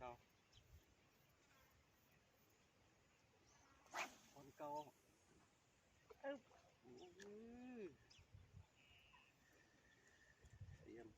ເກົ່າ ບ່ອນເກົ່າ ອຶບ ອື ຕຽມ.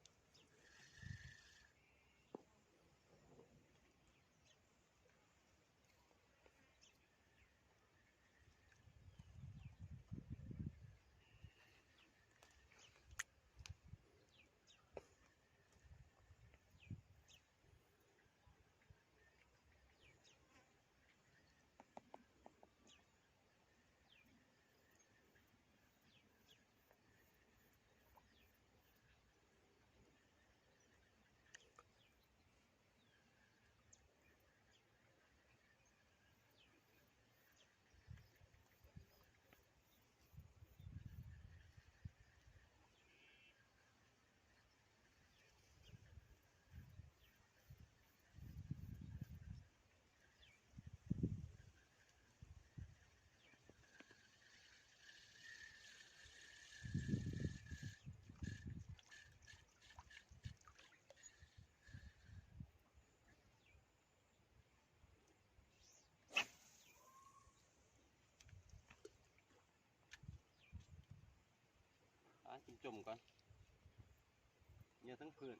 ອ່າ ກິນຈົ່ມກ່ອນ ເຫຍື່ອທັງພືດ.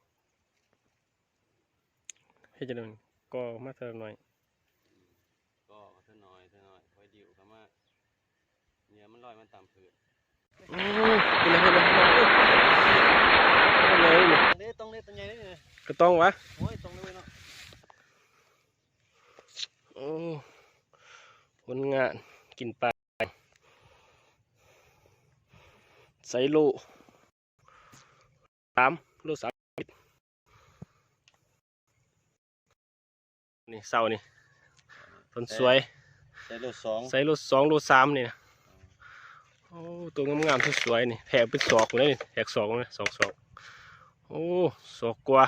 ເຮັດຈັ່ງໃດມັນກໍມາເທື່ອໜ້ອຍ ກໍມາເທື່ອໜ້ອຍ ເທື່ອໜ້ອຍ ຄ່ອຍດິ້ວເຂົ້າມາ ເຫຍື່ອມັນລອຍມາຕາມພື້ນ. ໂອ້ ເຫັນແລ້ວ ເຫັນແລ້ວ ເຫັນແລ້ວ ໂອ້ ໂຕໃຫຍ່ນີ້ ເດ້ ຕ້ອງເດ້ ໂຕໃຫຍ່ນີ້ ກະຕ້ອງຫວາ ໂອ້ຍ ຕ້ອງເລີຍເນາະ. ໂອ້ ຜົນງານກິນປາ ໃສ່ໂລສາມ ໂລສາມ ນີ້ເຊົ້ານີ້ ຕົ້ນສວຍ ໃສ່ໂລສອງ ໃສ່ໂລສອງ ໂລສາມນີ້ນະ. ໂອ້ ໂຕງາມໆ ສວຍໆ ນີ້ ແທກເປັນສອກເລີຍນີ້ ແທກສອກເລີຍ ສອງສອກ ໂອ້ ສອກກວ່າ.